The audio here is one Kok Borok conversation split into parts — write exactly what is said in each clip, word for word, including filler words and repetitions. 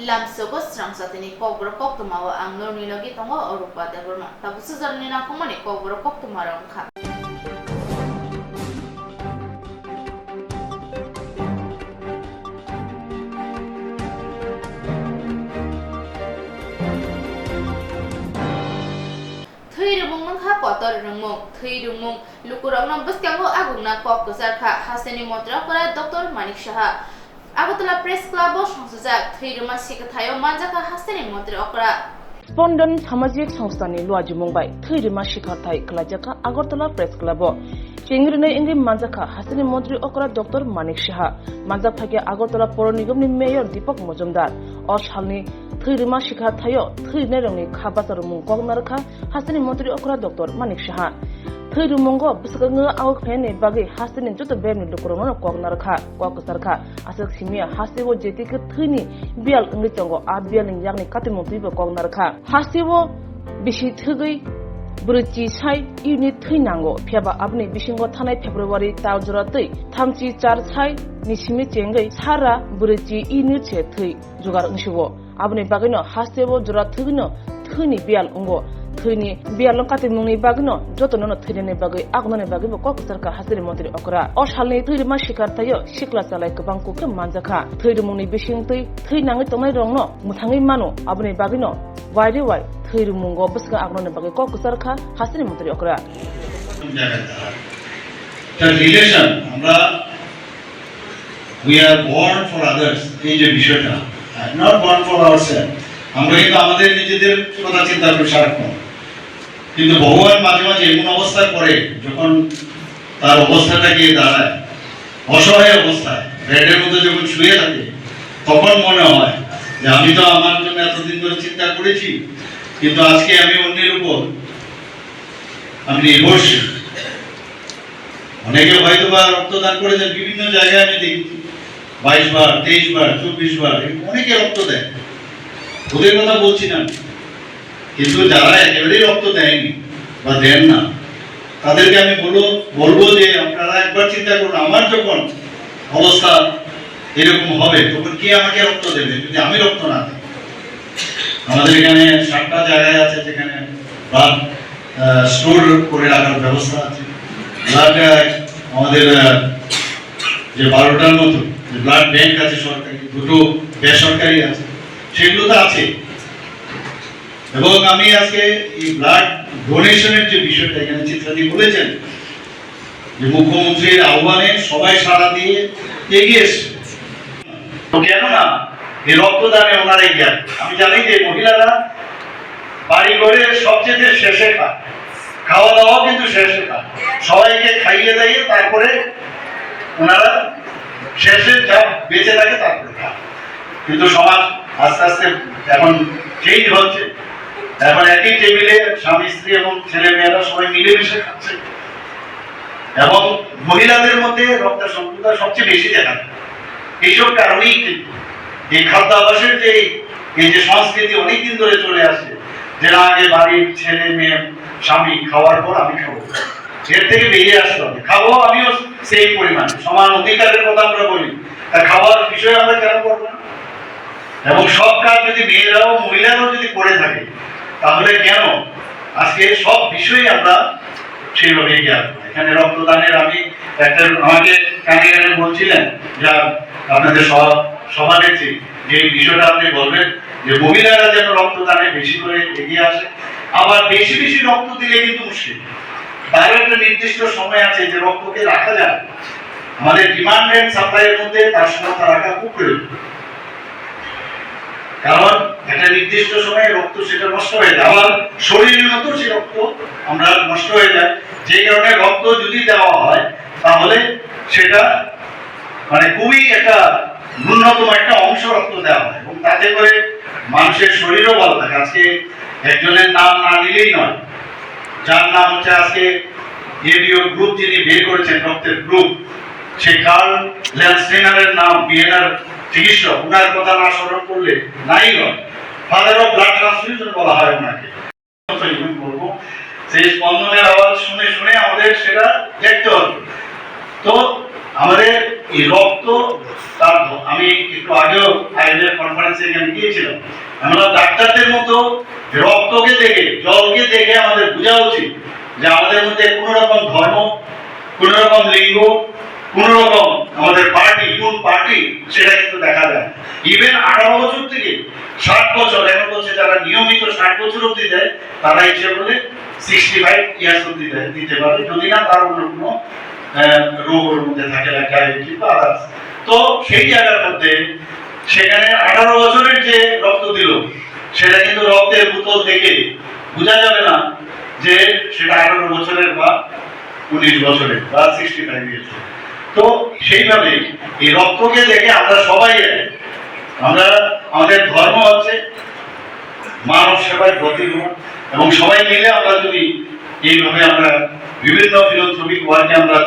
Lamsogo srang satini kokborok koktwmao ang norni logi tongo Orupa Debbarma. Tabuk swjak ni nangkukmani kokborok koktwma rok wngkha. Thwi rwmung wngkha kotor rwngmung. Thwi rwmung lukurokno bwskango agungna kok kwchar kha hasteni montri okra Doctor Manik Saha. Agartala Press Club o songchajak thwi rwma sikha thaio manjakha hasteni montri okra. Spondon samajik songstha ni luajimung bai thwi rwma sikha thai kwlaijakha Agartala Press Club o. Chengrinai wngwi manjakha hasteni montri okra Doctor Manik Saha. Manjak phaikhe Agartala Poro Nigom ni Mayor Deepak Majumdar. O salni thwi rwma sikha thaio thwi rwnairokni kha bacharwmung kok narwkha hasteni montri okra Doctor Manik Saha. Thwi rwmungo bwskango awk phaini bagwi hasteni joto berni lukurokno kok narwkha, kok kwcharkha. Aswk simiya hasteo jetikhe thwini biyal wngwi tongo, a biyalni yakni katimung twibo kok narwkha. Hasteo bisi thwgwi bwrwi chi sai unit thwi nango, phiyaba aboni bisingo thanai February tal jora twi thamchi char sai ni simi chengwi sara bwrwi chi unit se thwi jugar wngsio. Aboni bagwino hasteo jora thwgwino thwini biyal wngo. Thwini biyalno katimungni bagwino jotonono thwinani bagwi agnani bagwibo kok kwcharkha hasteni montri okra. O salni thwi rwma sikar thaio sikla chalai kwbang kukhe manjakha. Thwi rwmungni bisingtwi thwi nangwi tongnai rokno mwthangwi mano. Aboni bagwino waire wai thwi rwmungo bwswk agnani bagwi kok kwcharkha hasteni montri okra. তার রিলেশন, আমরা we are born for others, এই যে বিষয়টা, not born for ourselves। আমরা কিন্তু আমাদের নিজেদের কথা চিন্তা করি সারাক্ষণ, কিন্তু ভগবান মাঝে মাঝে এমন অবস্থা করে, যখন তার অবস্থাটা গিয়ে দাঁড়ায় অসহায় অবস্থায়, বেডের মধ্যে যখন শুয়ে থাকে, তখন মনে হয় যে আমি তো আমার জন্য এতদিন ধরে চিন্তা করেছি, কিন্তু আজকে আমি অন্যের উপর আমি নির্ভরশীল। অনেকে হয়তো বা রক্তদান করেছেন, বিভিন্ন জায়গায় আমি দেখি বাইশ বার, তেইশ বার, চব্বিশ বার, এরকম অনেকে রক্ত দেয়। ওদের কথা বলছি না আমি। কিন্তু যারা একেবারেই রক্ত দেয়নি বা দেন না, তাদেরকে আমি বলবো, বলবো যে আপনারা একবার চিন্তা করুন, আমার যখন অবস্থা এরকম হবে, তখন কে আমাকে রক্ত দেবে যদি আমি রক্ত না দিই? আমাদের এখানে সাতটা জায়গায় আছে যেখানে ব্লাড, আহ, স্টোর করে রাখার ব্যবস্থা আছে। ব্লাড, আহ, আমাদের, আহ, যে বারোটার মতো যে ব্লাড ব্যাংক আছে সরকারি, দুটো বেসরকারি আছে, সেগুলো তো আছে। এবং আমি আজকে এই ব্লাড ডোনেশনের যে বিষয়টা এখানে চিত্রাদি বলেছেন, যে মুখ্যমন্ত্রীর আহ্বানে সবাই সাড়া দিয়ে এগিয়ে এসছে। তো কেননা এই রক্তদানে ওনারা এগিয়ে আসবে। আমি জানি যে মহিলারা বাড়ি ঘরে সবচেয়ে শেষে খায়, খাওয়া দাওয়াও কিন্তু শেষে খায়, সবাইকে খাইয়ে দাইয়ে তারপরে ওনারা শেষে যা বেঁচে থাকে তারপরে খায়। কিন্তু সমাজ আস্তে আস্তে এখন চেঞ্জ হচ্ছে। এখন একই টেবিলে স্বামী স্ত্রী এবং ছেলে মেয়েরা সবাই মিলেমিশে খাচ্ছে। এবং মহিলাদের মধ্যে রক্তের শত্রুতা সবচেয়ে বেশি দেখা যায়। এইসব কারণেই কিন্তু এই খাদ্যাভ্যাসের যে, এই যে সংস্কৃতি অনেকদিন ধরে চলে আসছে, যেটা আগে বাড়ির ছেলে মেয়ে স্বামী খাওয়ার পর আমি খাবো, এর থেকে বেরিয়ে আসতে হবে। খাবো আমিও সেই পরিমাণে, সমান অধিকারের কথা আমরা বলি, তা খাওয়ার বিষয়ে আমরা কেন করবো না? এবং সব কাজ যদি মেয়েরাও মহিলারাও যদি করে থাকে, তাহলে কেন আজকে সব বিষয়ে আমরা সেইভাবে এগিয়ে আসবো? এখানে রক্তদানের আমি একটা, আমাকে কানে কানে বলছিলেন যে আপনাদের সভা-, সভানেত্রী যে এই বিষয়টা আপনি বলবেন যে মহিলারা যেন রক্তদানে বেশি করে এগিয়ে আসে, আবার বেশি বেশি রক্ত দিলে কিন্তু মুশকিল। তারও একটা নির্দিষ্ট সময় আছে যে রক্তকে রাখা যায়। আমাদের ডিমান্ড এন্ড সাপ্লাইয়ের মধ্যে তার সমতা রাখা খুব প্রয়োজন। কারণ একটা নির্দিষ্ট সময়ে রক্ত সেটা নষ্ট হয়ে যায়, আবার শরীরের মতো সেই রক্ত আমরা নষ্ট হয়ে যায়। যে কারণে রক্ত যদি দেওয়া হয়, তাহলে সেটা মানে খুবই একটা ন্যূনতম একটা অংশ রক্ত দেওয়া হয় এবং তাতে করে মানুষের শরীরও ভালো থাকে। আজকে একজনের নাম না নিলেই নয়, যার নাম হচ্ছে আজকে এবিও গ্রুপ যিনি বের করেছেন রক্তের গ্রুপ, সেই কার্ল ল্যান্ডস্টেইনারের নাম ভিয়েনার চিকিৎসক, ওনার কথা না স্মরণ করলে নাই হয়। ফাদার অফ ব্লাড ট্রান্সফিউশন বলা হয় ওনাকে। বলবো, সেই স্পন্দনের আওয়াজ শুনে শুনে আমাদের সেটা দেখতে হবে। তো আমাদের এই রক্ত, আমি একটু আগেও আইএলএ কনফারেন্সে এখানে গিয়েছিলাম। আমরা ডাক্তারদের মতো রক্তকে দেখে, জলকে দেখে আমাদের বোঝা উচিত যে আমাদের মধ্যে কোনো রকম ধর্ম, কোনো রকম লিঙ্গ, কোনো রকম আমাদের পার্টি, কোন পার্টি, সেটা কিন্তু দেখা যায়। ইভেন আঠারো বছর থেকে ষাট বছর, এখন বলছে যারা নিয়মিত ষাট বছর অবধি দেয়, তারা ইচ্ছে করলে সিক্সটি ফাইভ ইয়ার্স অবধি দেয়, দিতে পারে, যদি না তার অন্য কোনো আহ, রোগ ওর মধ্যে থাকে, লাইক ডায়াবেটিস বা আদার্স। তো সেই জায়গার মধ্যে সেখানে আঠারো বছরের যে রক্ত দিল, সেটা কিন্তু রক্তের বোতল দেখে বোঝা যাবে না যে সেটা আঠারো বছরের বা উনিশ বছরের বা সিক্সটি ফাইভ ইয়ার্স। তো সেইভাবে এই রক্তকে দেখে আমরা সবাই এক। আমরা, আমাদের ধর্ম হচ্ছে মানব সেবায় ব্রতী হওয়া, এবং সবাই মিলে আমরা যদি এইভাবে আমরা বিভিন্ন ফিলান্থ্রপিক ওয়ার্কে আমরা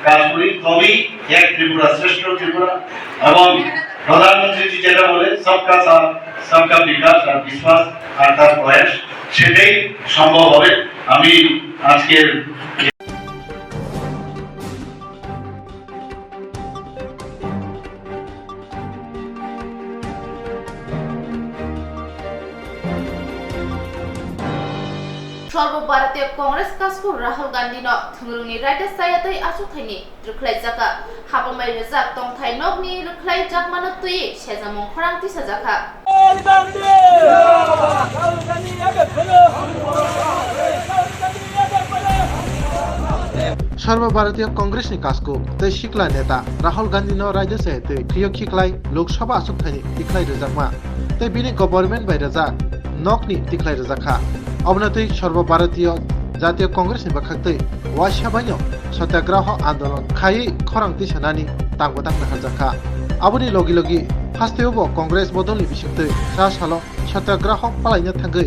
কাজ করি, তবেই এক ত্রিপুরা, শ্রেষ্ঠ ত্রিপুরা। এবং প্রধানমন্ত্রীজি যেটা বলে, সবকা সাথ, সবকা বিকাশ আর বিশ্বাস আর তার প্রয়াস, সেটাই সম্ভব হবে। আমি আজকের Sarbo Bharatiya Congress kasku Rahul Gandhi no thwngrwngni raida chaya tei achukthai ni rwkhlai jaka. Habambai rwjak tongthai nokni rwkhlai jakmano twi sejamung khorang tisa jakha. Sarbo Bharatiya Congress ni kasku tei sikla neta Rahul Gandhi no raida chaya twi khiyok khiklai Lok Sabha achukthai ni tikhlai rwjakma tei bini government bai rwjak nokni tikhlai rwjakha. Obono twi Sarbo Bharatiya Jatiya Congress ni bwkhaktwi waisa baino satyagraho andolon khaiwi khorang tisanani tangbo tang naharjakha. Aboni logi logi hasteo bo Congress bodolni bisingtwi sa salo satyagraho palaina thangwi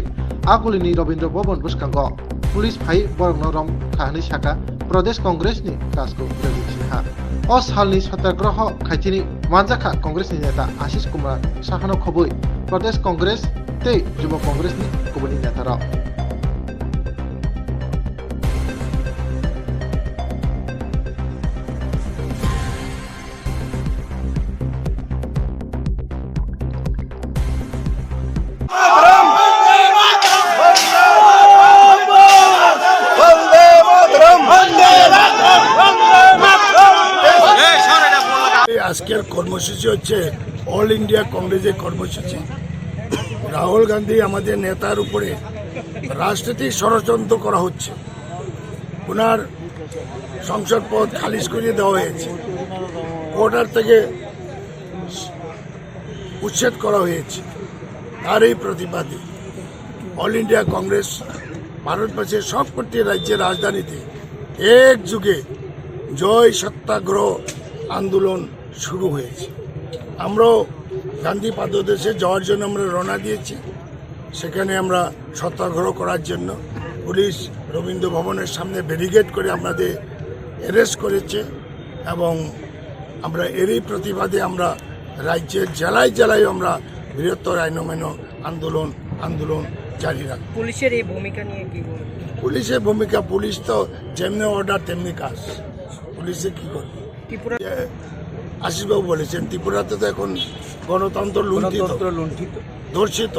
Agulini Rabindra Bhavan bwskango police phai borokno rom kha hwnwi sakha Pradesh Congress ni kasku Pradeep Sinha. O salni satyagraho khaitini manjakha Congress ni neta Ashish Kumar Sahano khobwi Pradesh Congress tei Jubo Congress ni kubuni neta rok. এই আজকের কর্মসূচি হচ্ছে all India কংগ্রেসের কর্মসূচি। রাহুল গান্ধী আমাদের নেতার উপরে রাজনৈতিক ষড়যন্ত্র করা হচ্ছে। ওনার সংসদ পদ খারিজ করিয়ে দেওয়া হয়েছে, কোটার থেকে উচ্ছেদ করা হয়েছে। তার এই প্রতিবাদে অল ইন্ডিয়া কংগ্রেস ভারতবর্ষের সবকটি রাজ্যের রাজধানীতে এক যুগে জয় সত্যাগ্রহ আন্দোলন শুরু হয়েছে। আমরাও গান্ধী পাদদেশে যাওয়ার জন্য আমরা রওনা দিয়েছি। সেখানে আমরা সত্যাগ্রহ করার জন্য পুলিশ রবীন্দ্র ভবনের সামনে ব্যারিকেড করে আমাদের অ্যারেস্ট করেছে এবং আমরা এরই প্রতিবাদে আমরা রাজ্যের জেলায় জেলায় আমরা বৃহত্তর আইনমেনো আন্দোলন, আন্দোলন জারি রাখব। পুলিশের এই ভূমিকা নিয়ে কি বলবেন? পুলিশের ভূমিকা, পুলিশ তো যেমনি অর্ডার তেমনি কাজ, পুলিশে কি করবে? ত্রিপুরা যে আশিসবাবু বলেছেন, ত্রিপুরাতে তো এখন গণতন্ত্র লুণ্ঠিত, গণতন্ত্র লুণ্ঠিত। ধর্ষিত,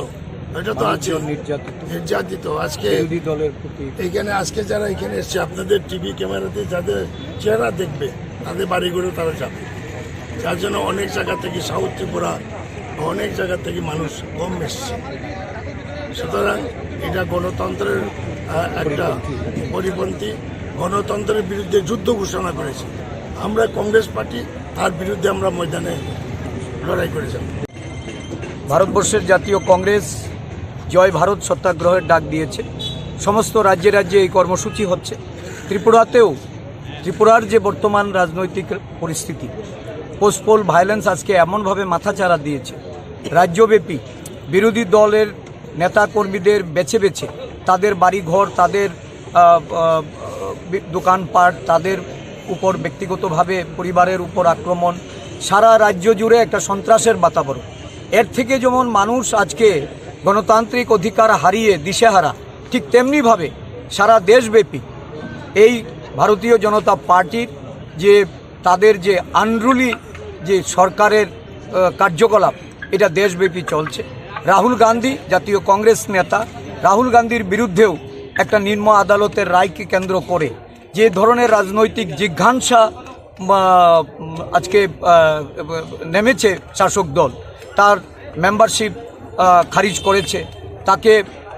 এটা তো মানুষজন আছে। নির্যাতিত। নির্যাতিত। আজকে বিরোধী দলের প্রতি। এখানে আজকে যারা এখানে এসছে, আপনাদের টিভি ক্যামেরাতে যাদের চেহারা দেখবে, তাদের বাড়িঘরে তারা যাবে। যার জন্য অনেক জায়গা থেকে, সাউথ ত্রিপুরা, অনেক জায়গা থেকে মানুষ কম এসছে। সুতরাং এটা গণতন্ত্রের, আহ, একটা পরিপন্থী। গণতন্ত্রের বিরুদ্ধে যুদ্ধ ঘোষণা করেছে। আমরা কংগ্রেস পার্টি, তার বিরুদ্ধে আমরা ময়দানে লড়াই করে যাব। ভারতবর্ষের জাতীয় কংগ্রেস জয় ভারত সত্যাগ্রহের ডাক দিয়েছে। সমস্ত রাজ্যে রাজ্যে এই কর্মসূচি হচ্ছে। ত্রিপুরাতেও, ত্রিপুরার যে বর্তমান রাজনৈতিক পরিস্থিতি, পোস্টপোল ভায়োলেন্স আজকে এমনভাবে মাথাচাড়া দিয়েছে, রাজ্যব্যাপী বিরোধী দলের নেতাকর্মীদের বেছে বেছে তাদের বাড়িঘর, তাদের আহ, আহ, বি-, দোকানপাট, তাদের উপর ব্যক্তিগতভাবে পরিবারের উপর আক্রমণ, সারা রাজ্য জুড়ে একটা সন্ত্রাসের বাতাবরণ। এর থেকে যেমন মানুষ আজকে গণতান্ত্রিক অধিকার হারিয়ে দিশেহারা, ঠিক তেমনিভাবে সারা দেশব্যাপী এই ভারতীয় জনতা পার্টির যে, তাদের যে আনরুলি যে সরকারের আহ, কার্যকলাপ এটা দেশব্যাপী চলছে। রাহুল গান্ধী, জাতীয় কংগ্রেস নেতা, রাহুল গান্ধীর বিরুদ্ধেও একটা নিম্ন আদালতের রায়কে কেন্দ্র করে যে ধরনের রাজনৈতিক জিঘাংসা, আহ, আজকে, আহ, নেমেছে শাসক দল, তার মেম্বারশিপ, আহ, খারিজ করেছে, তাকে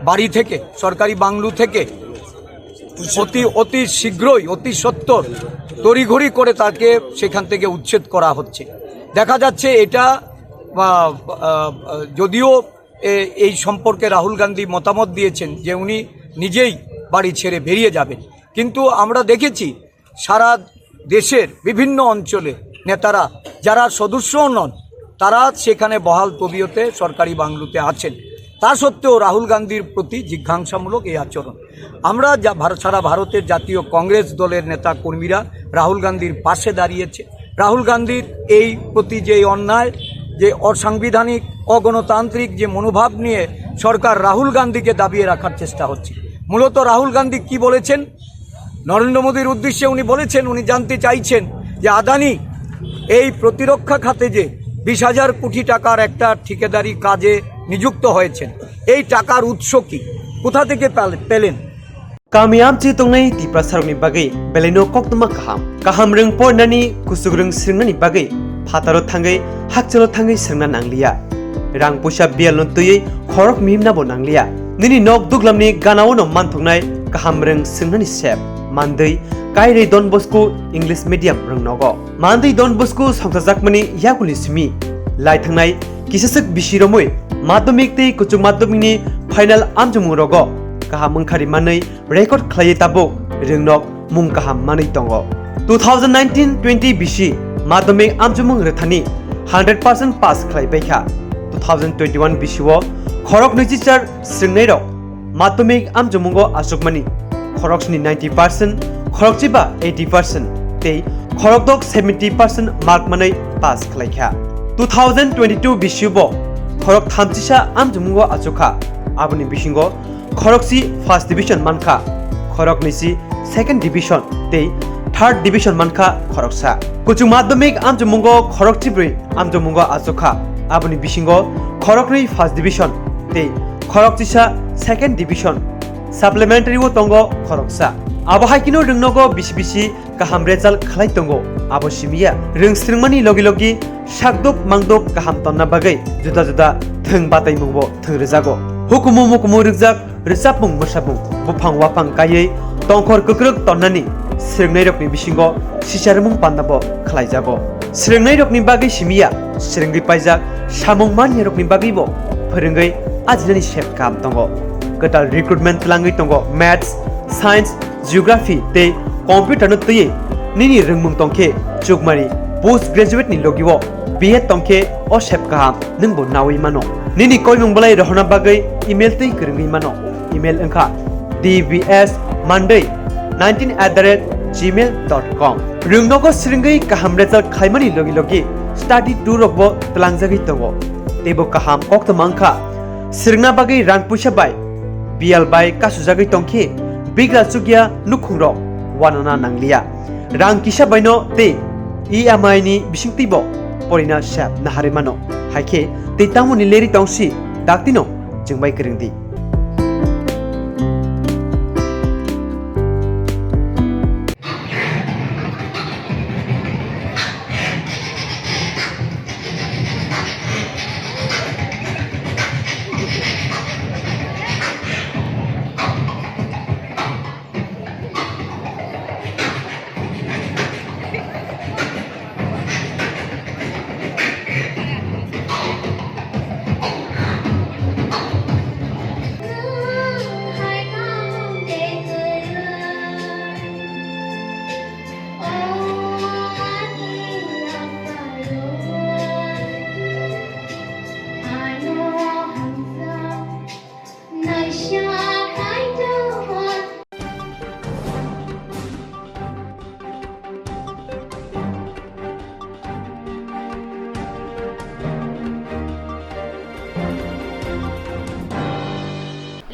বাড়ি থেকে, সরকারি বাংলো থেকে অতি, অতি শীঘ্রই, অতি সত্বর তড়িঘড়ি করে তাকে সেখান থেকে উচ্ছেদ করা হচ্ছে। দেখা যাচ্ছে এটা, আহ, আহ, যদিও এ-, এই সম্পর্কে রাহুল গান্ধী মতামত দিয়েছেন যে উনি নিজেই বাড়ি ছেড়ে বেরিয়ে যাবেন, কিন্তু আমরা দেখেছি সারা দেশের বিভিন্ন অঞ্চলে নেতারা যারা সদস্যও নন, তারা সেখানে বহাল তবিয়তে সরকারি বাংলোতে আছেন। তা সত্ত্বেও রাহুল গান্ধীর প্রতি জিজ্ঞাসামূলক এই আচরণ। আমরা যা ভার-, সারা ভারতের জাতীয় কংগ্রেস দলের নেতা কর্মীরা রাহুল গান্ধীর পাশে দাঁড়িয়েছে। রাহুল গান্ধীর এই প্রতি যে অন্যায়, যে অসাংবিধানিক, অগণতান্ত্রিক যে মনোভাব নিয়ে সরকার রাহুল গান্ধীকে দাবিয়ে রাখার চেষ্টা হচ্ছে। মূলত রাহুল গান্ধী কি বলেছেন? নরেন্দ্র মোদীর উদ্দেশ্যে উনি বলেছেন, উনি জানতে চাইছেন যে আদানি এই প্রতিরক্ষা খাতে যে বিশ হাজার কোটি টাকার একটা ঠিকাদারি কাজে নিযুক্ত হয়েছেন, এই টাকার উৎস কি, কোথা থেকে পেলে-, পেলেন? Kami amchi tongnai Tiprasarokni bagwi belaino koktwma kaham. Kaham rwng porinani, kuchuk rwng swrwngnani bagwi phataro thangwi hakchalo thangwi swrwngna nangliya. Rang puisa biyalno twiwi khorok mihimnabo nangliya. Nini nok duglamni ganaono manthoknai kaham rwng swrwngnani sep, mandwi, Kairwi Don Bosco English Medium rwng nogo. Mandwi Don Bosco songchajakmani yakuni simi lai thangnai kisaswk bisi romwi madhyamik tei kuchuk madhyamikni final amchomung rogo kaham wngkhari manwi record khlaiwi tabuk rwngnok mung kaham manwi tongo. Two thousand nineteen twenty bisi madhyamik amchomung rwthani hundred percent pass khlai paikha. Two thousand twenty-one bisio khorok nwichichar swrwngnairok madhyamik amchomungo achukmani khoroksni ninety percent, khorokchiba eighty percent tei khorokdok seventy percent mark manwi pass khlaikha. Two thousand twenty-two bisiobo khorok thamchisa amchomungo achukha, aboni bisingo khorokchi first division mankha, khoroknwisi second division tei third division mankha khoroksa. Kuchuk madhyamik amchomungo khorokchibrwi amchomungo achukha, aboni bisingo khoroknwi first division tei khorokchisa second division. Supplementary o tongo khoroksa. Abo hai kheno rwngnogo bisi bisi kaham result khlai tongo. Abo simiya rwng swrwngmani logi logi sakdok mangdok kaham tonna bagwi juda juda thwng bataimungbo thwng rwjago. Hukumu mukumu rwkjak rwchapmung mwsapmung buphang waphang kaiwi tongkhor kwkrwk tonnani swrwngnairokni bisingo sicharwmung pandabo khlaijago. Swrwngnairokni bagwi simiya swrwngwi paijak samung maniyarokni bagwibo phwrwngwi ajinani sep kaham tongo. Kwtal recruitment twlangwi tongo Maths, Science, Geography tei Computer no twiwi nini rwngmung tongkhe chukmani post graduate ni logio B Ed tongkhe o sep kaham nwngbo nawi mano. Nini koimung belai rohorna bagwi email twi kwrwngwi mano. Email wngkha D B S Monday nineteen at the rate gmail dot com. Rwngnogo swrwngwi kaham result khlaimani logi logi study tour rokbo twlangjagwi tongo. Teibo kaham koktwma wngkha swrwngna bagwi rang puisa bai biyal bai kasujagwi tongkhe bigra chukya nukhungrok wanana nangliya. Rang kisa baino tei E M I ni bisingtwibo porina sep naharwi mano. Haikhe tei tamoni leri tongsi daktino chwngbai kwrwngdi.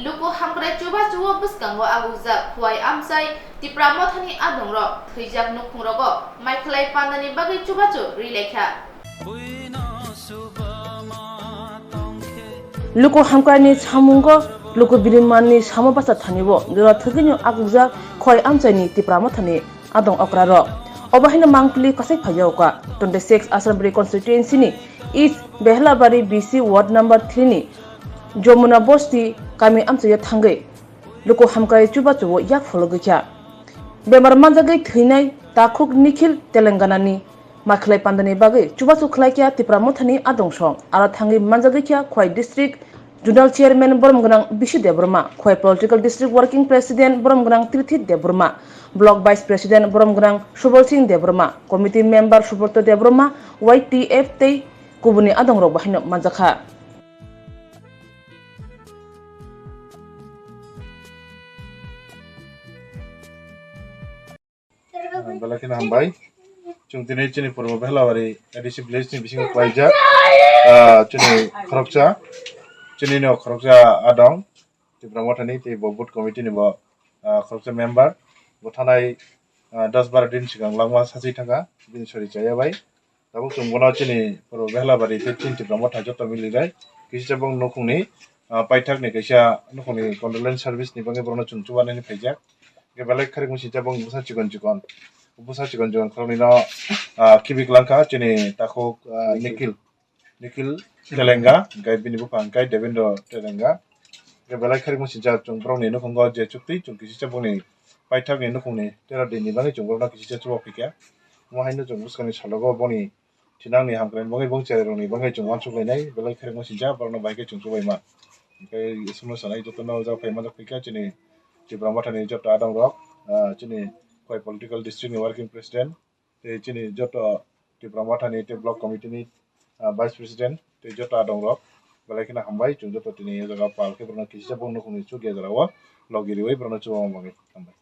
Luku hamkrai chubachu o bwskango agujak Khowai Amchai Tipra Mothani adongrok thwijak nukhungrogo maikhlai pandani bagwi chubachu rilaikha. Luku hamkraini samungo luku birimani samo basa thanibo jora thwgwino akukjak Khwai amchaini Tipra Mothani adong okrarok. Obo haino mangpili kwchai phaiya oka twenty six Asrambari constituency ni East Behlabari B C ward number three ni Jomuna Bosti kami amchaio thangwi luku hamkrai chubachubo yak phologwi kha. Bemar manjagwi thwinai takhuk Nikhil Telangana ni Makhlai pandani bagwi chubachu khlai kha Tipra Mothani adong song, aro thangwi manjagwi kha Khwai District Zonal Chairman Boromgwnang Bishi Debbarma, Khwai Political District Working President Boromgwnang Tirthi Debbarma, Block Vice President Boromgwnang Subal Singh Debbarma, Committee Member Subrata Debbarma, Y T F tei kubuni adongrok bahaino manjakha. Ah, belai kheno hambai. Chwng tini chini purbo Behlabari A D C village ni bisingo klaijak, ah, chini khoroksa, chini no khoroksa adong, Tipra Mothani tei bo booth committee ni bo, ah, khoroksa member, bo thanai, ah, dos baro din swkang langma sachi thangkha, bini sori chaya bai. Tabuk chwng bono chini puro Behlabari tei chini Tipra Motha joto mili bai kisa bong nukhungni, ah, paithakni kaisa nukhungni condolence service ni bagwi borokno chwng chubanani phaijak. Hwnkhe belai kharikma sijak bong bwsa chikon chikon, bwsa chikon chikon khoroknwino, ah, khibi kwlangkha chini takhuk, ah, Nikhil, Nikhil Telenga, hwnkhe bini bupha hwnkhe Devendra Telenga. Hwnkhe belai kharikma sijak chwng borokni nukhungo je chukti chwng kisa bongni paithakni nukhungni tera dinni bagwi chwng borokno kisa chuba phaikha. Omo haino chwng bwskangni salogo boni thinangni hamkraini bagwi bong cherairokni bagwi chwng uansuk lainai, belai khairokma sijak borokno bai khe chwng chubaima. Hwnkhe isukno sanai jotono jak phai manjak phaikha chini Tipra Mothani joto adongrok, ah, chini Khwai Political District ni Working President, tei chini joto Tipra Mothani tei Block Committee ni, ah, Vice President tei joto adongrok belai kheno hambai, chwng joto tini o jaga pal khe borokno kisa bong nukhungni chukya jorao logi riwi borokno chubama bagwi hambai.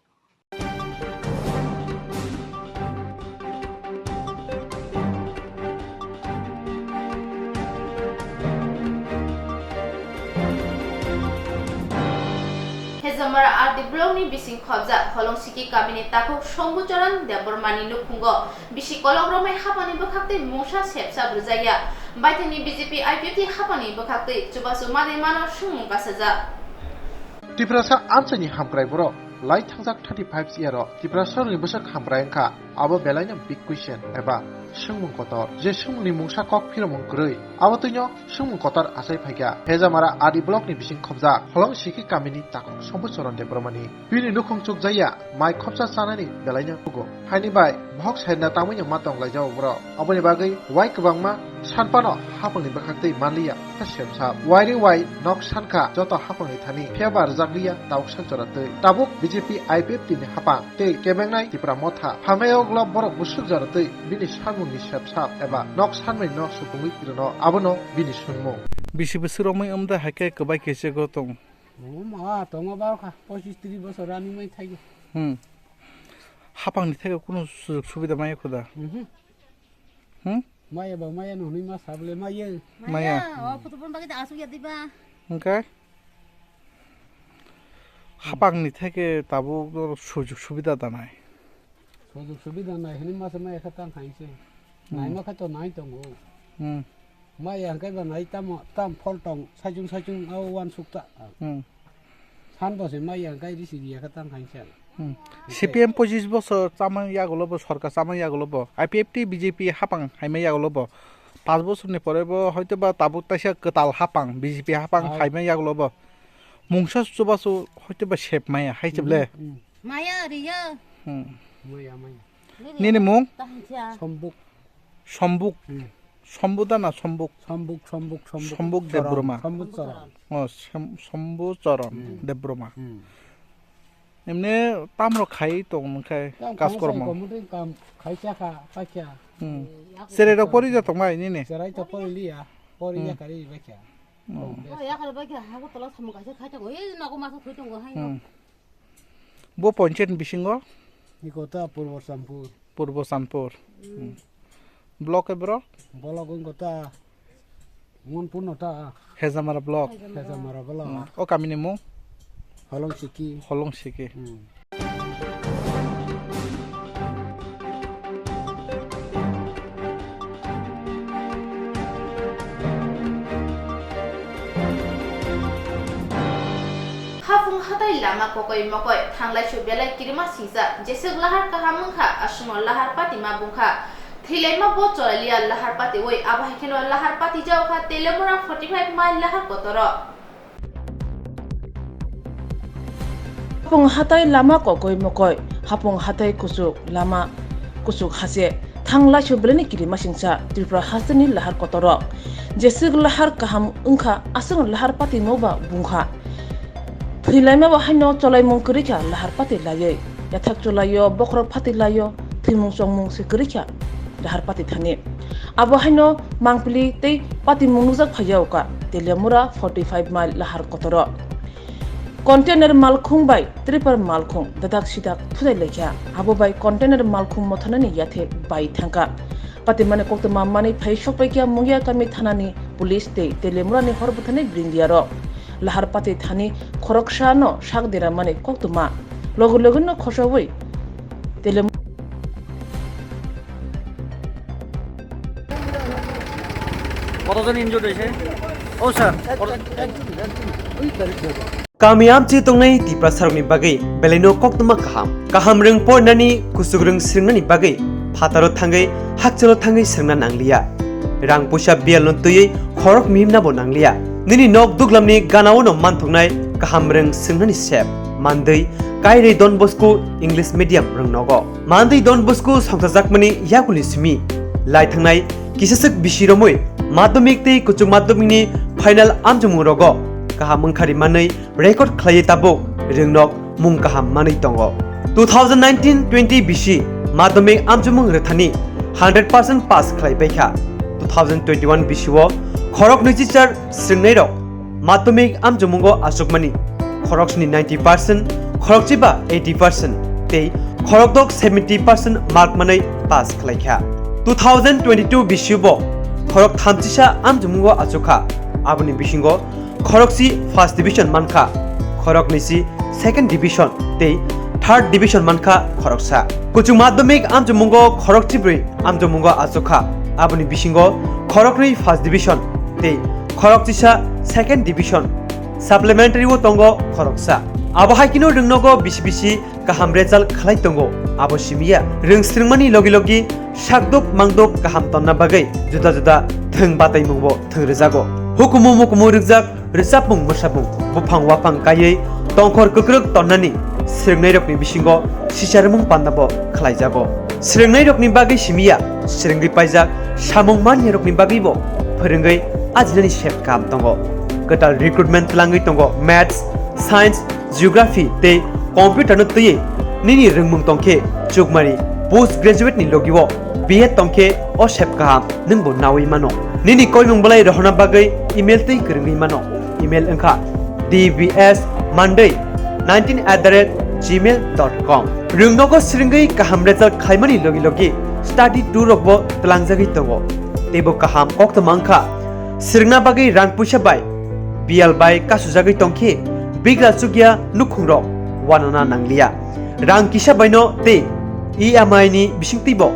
Hezamara R D block ni bising khobjak Holong Siki kamini takhuk Sombu Charan Debbarma ni nukhungo bisi kolok romwi hapangni bwkhaktwi mungsa sepsa bwrwjakya. Baithangni B J P I P F T hapangni bwkhaktwi chubachu manwi mano swngmung bachajak. Tiprasa amchaini hamkrai borok lai thangjak thirty five year o Tiprasa rokni bwswk hamkrai wngkha, abo belaino big question eba swngmung kotor. Je swngmungni mungsa kok phiromung kwrwi, abo twino swngmung kotor achai phaikha. Hejamara R D block ni bising khobjak Holong Siki kamini takhuk Sombu Charan Debbarmani. Bini nukhung chukjakya mai khopsa chanani belaino thugo. Haini bai bohok sairna tangmani ma tong laijao borok. Aboni bagwi wai kwbangma sanpano hapangni bwkhaktwi manliya ta sepsa. Wairi wai nok sankha joto hapangni thani phiyaba rwjakliya tabuk sak jora twi. Tabuk B J P I P F T ni hapang tei kebengnai Tipra Motha. Hamya oglo borok bwswk jora twi bini samungni sepsa eba nok sanmani no supungwi rwno abono bini swngmung. Bisi bwswk romwi wngde hai khe kwbai khe chego tong. Omo ma tongo ba kha, pochis tris bosor ani mai thai. Hmm. Hapang ni thai kunu sujug subida maya khuda. Mhm. Hmm? Maya ba maya no hwnwi ma sable maya. Maya. Maya. O photo pon bagwi da asuk ya diba. Hwnkhe? Hapang ni thai khe tabuk sujug subida danai. Sujug subida nai hwnwi masa maya khe tang khainse. Hmm. Naima khe to nai tongo. Hmm. Maya hwnkhe ba nai tamo, tam phol tong, saichung saichung o uansuk ta. Hmm. San bo se maya hwnkhe risi riya khe tang khainse. Hmm. Hwnkhe C P M pochis bosor chamani yagulo bo, sorkar chamani yagulo bo, I P F T B J P hapang haimani yagulo bo, panch bosor ni pore bo hoito ba tabuk taisa kwtal hapang, B J P hapang haimani yagulo bo. Mungsa chubachu hoito ba sep maya, hai se ble. Hmm, hmm. Maya riya. Hmm. Maya, maya. Nini mung? Tahangsia. Sombuk. Sombuk. Hmm. Sombuda na Sombuk? Sombuk, Sombuk, Sombuk. Sombuk Charan, Debbarma. Sombuk Charan. Oh, Som-, Sombu Charan Hmm. Debbarma. Hmm. Emne tamrok khai tong khai Tam kas khai kormo. Sai komodin kam khai cha kha, pa kha. Hmm. Serai rok pori ja tong mai nini? Serai to pori liya, pori Hmm. ya kari ba kha. Hmm. Oh, ya kari ba kha, ha ko tola samung kaisa khai tongo, ei nago masa khui tongo hai. Hmm. Bo ponchayat ni bisingo? Iko ta Purbo Sampur. Purbo Sampur. Hmm. Block e bro? Block wngko ta Monpurno ta. Hejamara block. Hejamara block. Hmm. O kamini mung? Holong Siki. Holong Siki. Hmm. Hapung hatai lama kokoi mokoi, thanglaisu belai kirima singsa, jeswk lahar kaham wngkha, aswkno lahar patima bungkha. Thwilaima bo cholailiya lahar patiwi, abo hai kheno lahar patijao kha Teliamura forty five mile lahar kotoro. Hapung hatai lama kokoi mokoi, hapung hatai kuchuk lama kuchuk hase, thanglaisu belaini kirima singsa Tripura hasteni lahar kotorok. Jeswk lahar kaham wngkha, aswkno lahar patimo ba bungkha. Thwilaima bo haino cholaimung kwrwi kha lahar pati laiwi. Yathak cholaio, bokhorok pati laio, thwimung chongmung se kwrwi kha lahar pati thani. Abo haino mangpili tei patimung nukjak phaiya uka Teliamura forty five mile lahar kotoro. Container malkhung bai tripper malkhung dadak sidak thudai laikha. Abo bai container malkhung mothanani yathe bai thangkha. Patimani koktwma manwi phai sokpaikha Mungia kami thanani police tei Teliamurani hor bwtharni brindiarok. Lahar pati thani khoroksano sak deramani koktwma. Logi logino khosaui Teliamura কতজন ইনজুর্ড হয়েছে? ও স্যার, কত- Kami amchi tongnai Tiprasarokni bagwi belaino koktwma kaham. Kaham rwng porinani, kuchuk rwng swrwngnani bagwi phataro thangwi, hakchalo thangwi swrwngna nangliya. Rang puisa biyalno twiwi khorok mihimnabo nangliya. Nini nok duglamni ganao'-no manthoknai kaham rwng swrwngnani sep. Mandwi Kairwi Don Bosco English Medium rwng nogo. Mandwi Don Bosco songchajakmani yakulni simi lai thangnai kisaswk bisi romwi madhyamik tei kuchuk madhyamikni final amchomung rogo kaham wngkhari manwi record khlaiwi tabuk rwngnok mung kaham manwi tongo. Two thousand nineteen twenty bisi madhyamik amchomung rwthani hundred percent pass khlai baikha. Two thousand twenty-one bisio khorok nwichichar swrwngnairok madhyamik amchomungo achukmani khorok sni ninety percent, khorok chiba eighty percent tei khorok dok seventy percent mark manwi pass khlaikha. Two thousand twenty-two bisibo khorok thamchisa amchomungo achukha, aboni bisingo khorokchi first division mankha, khorok nisi second division tei third division mankha khoroksa. Kuchuk madhyamik amchomungo khorok chibrwi amchomungo achukha, aboni bisingo khoroknwi first division tei khorokchisa second division. Supplementary o tongo khoroksa. Abo hai kheno rwngnogo bisi bisi kaham result khlai tongo. Abo simiya rwng swrwngmani logi logi sakduk mangduk kaham tonna bagwi juda juda thwng bataimungbo thwng rwjago. Hukumu mukumu rwkjak rwchapmung mwsapmung buphang waphang kaiwi tongkhor kwkrwk tonnani swrwngnairokni bisingo sicharmung pandabo khlaijago. Swrwngnairokni bagwi simiya swrwngwi paijak samung manyarokni bagwibo phwrwngwi ajinani sep kaham tongo. Kwtal recruitment twlangwi tongo maths, science, geography tei computer no twiwi nini rwngmung tongkhe chukmari post graduate ni logi o B Ed tongkhe o sep kaham nwngbo nawi mano. Nini koimung belai rohorna bagwi email twi kwrwngwi mano. Email wngkha D B S Monday nineteen at the rate gmail dot com. Rwngnogo swrwngwi kaham result khlaimani logi logi study tour rokbo twlangjagwi tongo. Teibo kaham koktwma wngkha swrwngna bagwi rang puisa bai biyal bai kasujagwi tongkhe bigra chukya nukhungrok wanana nangliya. Rang kisa baino tei E M I ni bisingtwibo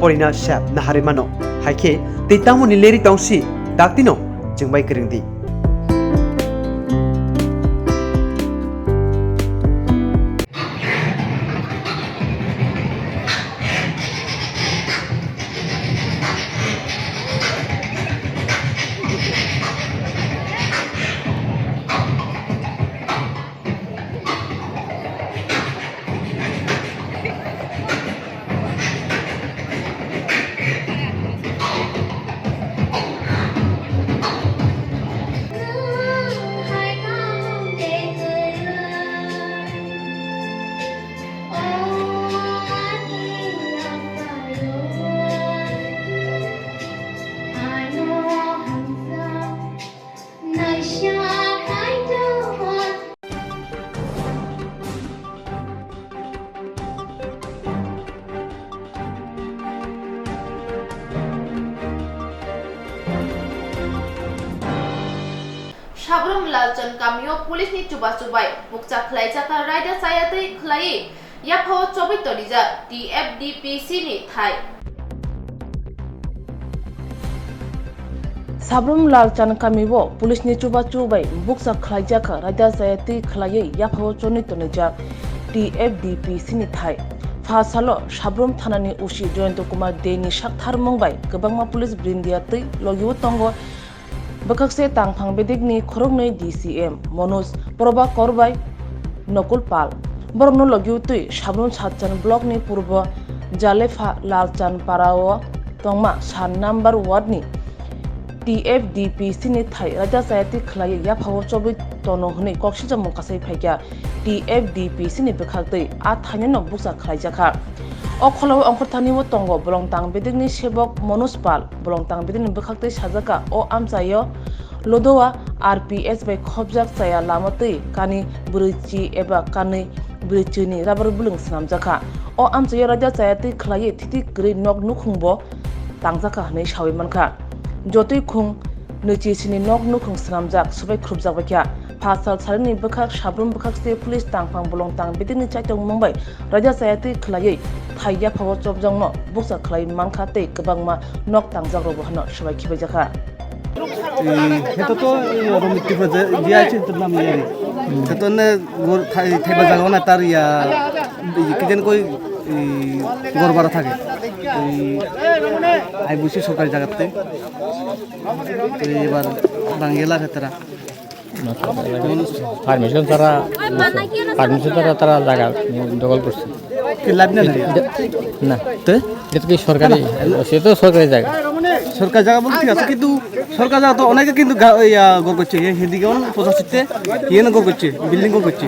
porina sep naharwi mano. Haikhe tei tamoni leri tongsi daktino chwngbai kwrwngdi. Sabrum Lalchon kamio police ni chubachu bai bukcha khlaijak kha raida chaya twi khlaiwi yaphao chobwi tonijak T F D P C ni thai. Sabrum Lalchan kamio police ni chubachu bai bukcha khlaijak kha, raida chaya twi khlaiwi yaphao chonwi tonijak T F D P C ni thai. Pha salo Sabrum thana ni O C Jayanta Kumar Dey ni saktharmung bai kwbangma police brindia twi logio tongo. Bwkhakse tangphang bedekni khoroknwi D C M Manoj Prabhakar bai Nakul Pal. Borokno logio twi Sabrum Satchan block ni purbo Jalapha Lalchan para o tongma san number ward ni T F D P C ni thai raida chaya twi khlaiwi yaphao chobwi tono hwnwi kok sijamung kasai phaikha. T F D P C ni bwkhak twi a thaino no bukcha khlaijakha. O kholao ongkhorthani o tongo bolongtang bedekni sebok Manoj Pal, bolongtang bedekni bwkhak twi sajakha o amchaio Lodowa R P S bai khopjak chaya lama twi kani bwrwi chi eba kani bwrwi chini rubber bulung swnamjakha. O amchaio raida chaya twi khlaiwi thiti kwrwi nok nukhungbo tangjakha hwnwi sawi mankha. Jotoi khung nwichi sini nok nukhung swnamjak, swbai khrupjak baikha. Pha sal salini bwkhak Sabrum bwkhakse police tangphang bolongtang bedekni chaitokmung bai raida chaya twi khlaiwi thai yaphao chopjakno bukcha khlai mankha tei kwbangma nok tangjakrokbo hwnwi swbai khibaijakha. এই, সেইটো তো এই, রমিত ত্রিপুরা যে, যে আছে, তোর নাম ইয়ারি। সেইটো নে, ওর থাই-, থাইবা জায়গাও না, তার ইয়া, এই, কি যেন কই, এই, ঘর ভাড়া থাকে। এই, আই বুঝছি সরকারি জায়গাতে। তো এবার বাঙ্গেলা ভেতরা। পারমিশন ছাড়া, পারমিশন ছাড়া তারা জায়গা দখল করছে। কি লাভ না? না। তো? এটা তো কি সরকারি? না। সে তো সরকারি জায়গা। সরকারি জায়গা বলতে ঠিক আছে, কিন্তু সরকারি জায়গা তো অনেকে কিন্তু গা-, ইয়া, ঘর করছে, এ হিন্দি কেমন পঁচাশিতে, ইয়ে না ঘর করছে, বিল্ডিং ঘর করছে।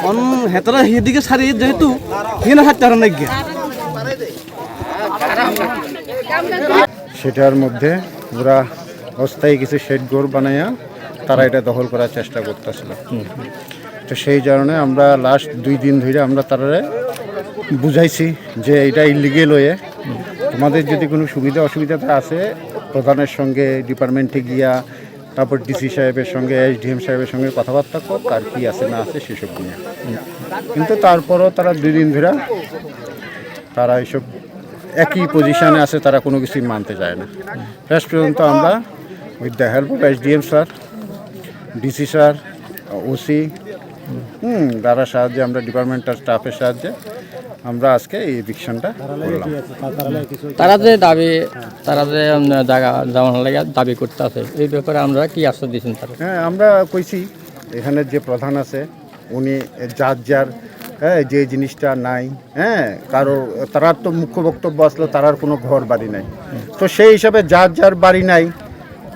অন হেতারা হিন্দিকে সারি যেহেতু, ইয়ে না হাত তারা নাকি। সেটার মধ্যে ওরা অস্থায়ী কিছু শেড ঘর বানাইয়া তারা এটা দখল করার চেষ্টা করতেছিল। তো সেই কারণে আমরা লাস্ট দুই দিন ধরে আমরা তারারে বুঝাইছি যে এটা ইলিগেল ওয়ে, তোমাদের যদি কোনো সুবিধা অসুবিধা আছে প্রধানের সঙ্গে, ডিপার্টমেন্টে গিয়া, তারপর ডিসি সাহেবের সঙ্গে, এসডিএম সাহেবের সঙ্গে কথাবার্তা কর, কার কি আছে না আছে সেসব নিয়ে। কিন্তু তারপরও তারা দুই দিন ধরে তারা এইসব একই পজিশনে আছে, তারা কোনো কিছুই মানতে চায় না। শেষ পর্যন্ত আমরা with the help of S D M sir, D C sir, O C, হুম, তারা সাহায্যে, আমরা ডিপার্টমেন্টাল স্টাফের সাহায্যে আমরা আজকে এই এভিকশনটা করলাম। তারা যে দাবি, তারা যে, উম, জায়গা জমা লাগে দাবি করতে আছে, এই ব্যাপারে আমরা কি আশ্বাস দিচ্ছেন তারা? হ্যাঁ, আমরা কইছি এখানে যে প্রধান আছে, উনি যার যার, হ্যাঁ, যে জিনিসটা নাই, হ্যাঁ, কারো, তারার তো মুখ্য বক্তব্য আসলো তারার কোনো ঘর বাড়ি নাই। তো সেই হিসাবে যার যার বাড়ি নাই,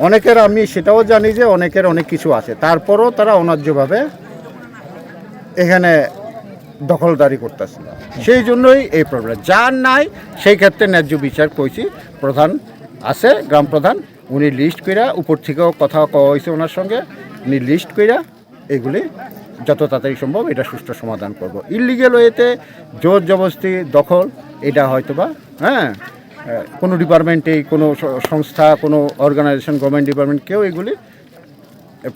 অনেকের, আমি সেটাও জানি যে অনেকের অনেক কিছু আছে, তারপরও তারা অন্যায্যভাবে এখানে দখলদারি করতেছে। সেই জন্যই এই প্রবলেম। যার নাই, সেই ক্ষেত্রে ন্যায্য বিচার কইছি, প্রধান আছে, গ্রাম প্রধান, উনি লিস্ট কইরা, উপর থেকেও কথা কওয়া হয়েছে ওনার সঙ্গে, উনি লিস্ট কইরা এগুলি যত তাড়াতাড়ি সম্ভব এটা সুষ্ঠু সমাধান করব। ইলিগেল ওয়েতে জোর জবরদস্তি দখল, এটা হয়তো বা, হ্যাঁ, আহ, কোনো ডিপার্টমেন্টেই, কোনো স-, সংস্থা, কোনো অর্গানাইজেশন, গভর্নমেন্ট ডিপার্টমেন্ট কেউ এগুলি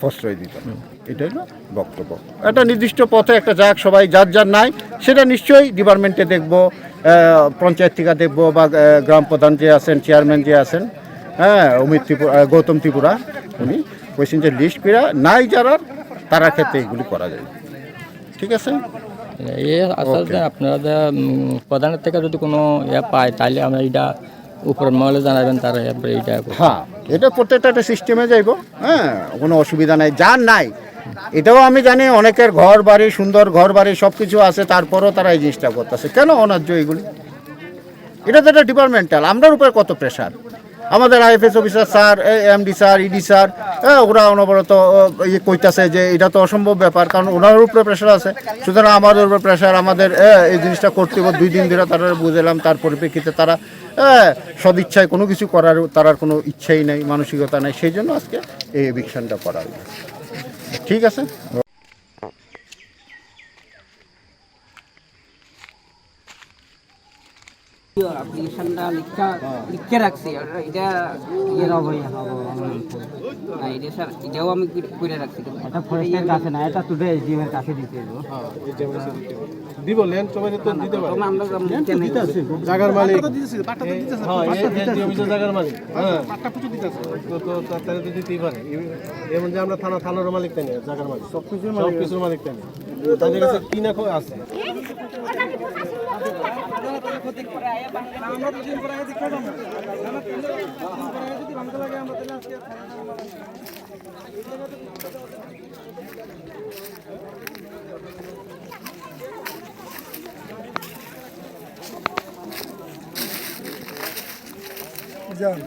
প্রশ্রয় দিত না। এটাই হলো বক্তব্য। একটা নির্দিষ্ট পথে একটা যাক, সবাই যার যার নাই, সেটা নিশ্চয়ই ডিপার্টমেন্টে দেখবো, আহ, পঞ্চায়েত থেকে দেখবো, বা, আহ, গ্রাম প্রধান যে আছেন, চেয়ারম্যান যে আছেন, হ্যাঁ, অমিত ত্রিপুরা, আহ, গৌতম ত্রিপুরা, উনি কইছেন যে লিস্ট করা নাই যারার, তারা ক্ষেত্রে এগুলি করা যায়। ঠিক আছে? এই আস্তে আস্তে ওকে। আপনারা যে, উম, প্রধানের থেকে যদি কোনো ইয়ে পায়, তাহলে আমরা এটা উপরের মহলে জানাবেন, তারা এরপরে এটা করবে। হ্যাঁ, এটা প্রত্যেকটা একটা সিস্টেমে যাইব। হ্যাঁ, কোনো অসুবিধা নাই। যার নাই, এটাও আমি জানি, অনেকের ঘর বাড়ি, সুন্দর ঘর বাড়ি, সব কিছু আছে, তারপরও তারা এই জিনিসটা করতেছে। কেন অন্যায্য এগুলি? এটা তো একটা ডিপার্টমেন্টাল, আমরার উপরে কত প্রেশার। আমাদের IFS officer sir, MD sir, ED sir, হ্যাঁ, ওরা অনবরত, ও, ইয়ে কইতাছে যে এটা তো অসম্ভব ব্যাপার, কারণ ওনার উপরে প্রেশার আছে। সুতরাং আমাদের উপরে প্রেশার, আমাদের, এ, এই জিনিসটা করতে হবে। দুই দিন ধরে তারা বুঝাইলাম, তার পরিপ্রেক্ষিতে তারা, এ, সদিচ্ছায় কোনো কিছু করার তারার কোনো ইচ্ছাই নাই, মানসিকতা নাই, সেই জন্য আজকে এই এভিকশনটা করা হলো। ঠিক আছে। অ্যাপ্লিকেশনটা লিখা, লিখে রাখছি, আর এটা ইয়ে হবো, ইয়ে হবো, হবো। না, এটা স্যার, এটাও আমি করে রাখছি। এটা ফরেস্টের কাছে না, এটা শুধু এসডিএম এর কাছে দিতে হবে। হ্যাঁ, এসডিএম এর কাছে দিতে হবে। দিব, ল্যান্ড সবাই তো দিতে পারে। প্রথমে আমরা যখন ল্যান্ড তো দিতে আছে। জায়গার মালিক। পাট্টা তো দিতেছে, পাট্টা তো দিতেছে। হ্যাঁ, এ-, এসডিএম হচ্ছে জায়গার মালিক। হ্যাঁ। পাট্টা কিছু দিতেছে। তো, তো, তা-, তাহলে তো দিতেই পারে। এ-, এর মধ্যে আমরা থানা, থানারও মালিক তাই না, জায়গার মালিক। সব কিছুর মালিক। সব কিছুর মালিক তাই না। তাদের কাছে কি না খো-, আছে। যান।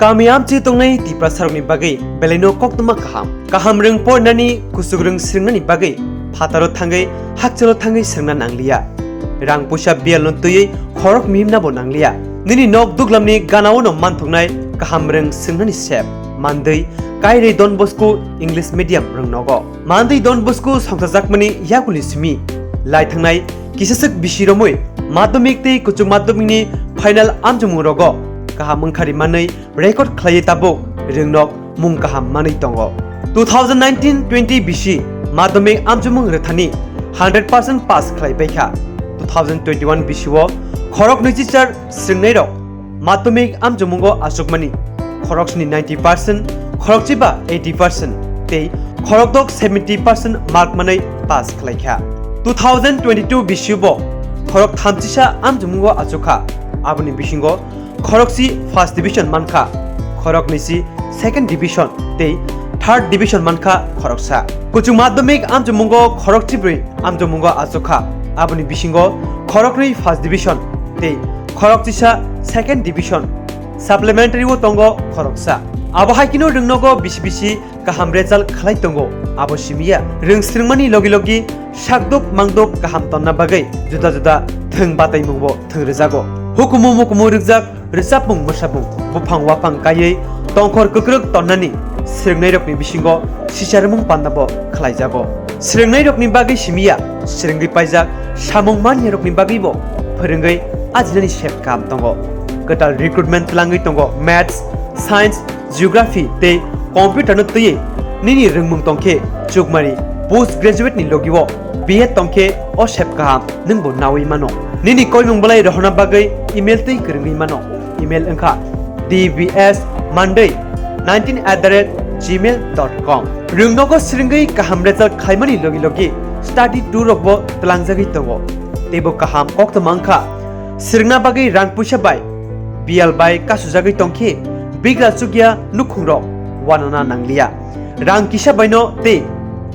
Kami amchi tongnai Tiprasarokni bagwi belaino koktwma kaham. Kaham rwng porinani, kuchuk rwng swrwngnani bagwi phataro thangwi hakchalo thangwi swrwngna nangliya. Rang puisa biyalno twiwi khorok mihimnabo nangliya. Nini nok duglamni ganaono manthoknai kaham rwng swrwngnani sep, mandwi, Kairwi Don Bosco English Medium rwng nogo. Mandwi Don Bosco songchajakmani yakuli simi lai thangnai kisaswk bisi romwi madhyamik tei kuchuk madhyamikni final amchomung rogo kaham wngkhari manwi record khlaiwi tabuk rwngnok mung kaham manwi tongo. Two thousand nineteen twenty bisi madhyamik amchomung rwthani hundred percent pass khlai baikha. Two thousand twenty-one bisi o khorok nwichichar swrwngnairok madhyamik amchomungo achukmani khoroksni ninety percent, khorokchiba eighty percent tei khorokdok seventy percent mark manwi pass khlaikha. Two thousand twenty-two bisi o bo khorok thamchisa amchomungo achukha, aboni bisingo khorokchi first division mankha, khoroknwisi second division tei third division mankha khoroksa. Kuchuk madhyamik amchomungo khorokchibrwi amchomungo achukha, aboni bisingo khoroknwi first division tei khorokchisa second division. Supplementary o tongo khoroksa. Abo hai kheno rwngnogo bisi bisi kaham result khlai tongo. Abo simiya rwng swrwngmani logi logi sakduk mangduk kaham tonna bagwi juda juda thwng bataimungbo thwng rwjago. Hukumu mukumu rwkjak rwchapmung mwsapmung, buphang waphang kaiwi tongkhor kwkrwk tonnani swrwngnairokni bisingo sicharmung pandabo khlaijago. Swrwngnairokni bagwi simiya swrwngwi paijak samung manyarokni bagwibo phwrwngwi ajinani sep kaham tongo. Kwtal recruitment twlangwi tongo Maths, Science, Geography tei Computer no twiwi nini rwngmung tongkhe chukmari Post graduate ni logi o B Ed tongkhe o sep kaham nwngbo nawi mano. Nini koimung bolai rohorna bagwi email twi kwrwngwi mano. Email wngkha D B S Monday nineteen at the rate gmail dot com. Rwngnogo swrwngwi kaham result khaimani logi logi study tour rokbo twlangjagwi tongo. Teibo kaham koktwma wngkha, swrwngna bagwi rang puisa bai biyal bai kasujagwi tongkhe bigra chukya nukhungrok wanana nangliya. Rang kisa baino tei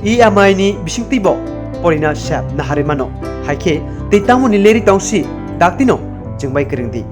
E M I ni bisingtwibo porina sep naharwi mano. Haikhe tei tamoni leri tongsi daktino chwngbai kwrwngdi.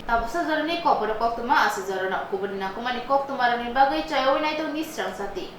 Tabuksa jorani kokborok koktwma aswk jorano kubuni nangkukmani koktwmarokni bagwi chayawi naitokni srang sati.